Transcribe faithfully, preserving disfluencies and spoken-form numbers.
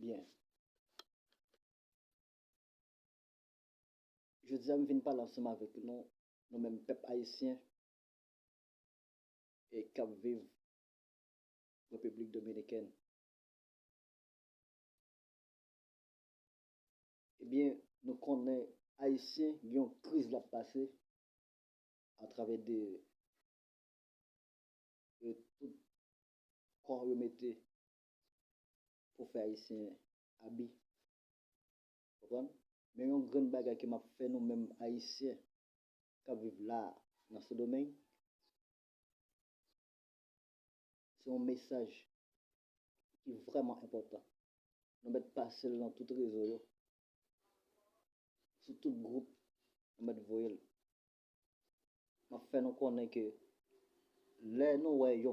Byen. Jodi a, m vin pale ansanm avèk nou, nou menm pèp ayisyen e k ap viv Repiblik Dominikèn. Ebyen, nou konnen Ayisyen gen yon kriz l ap pase atravè de, de tout kò yo mete pou fè Ayisyen abi. Konprann? Men yon grenn bagay ke m ap fè nou menm Ayisyen k ap viv la a nan Sendomeng, se yon mesaj ki vrèman enpòtan. Nou mèt pase l nan tout rezo yo, sou tout gwoup, nou mèt voye l. M ap fè nou konnen ke lè nou wè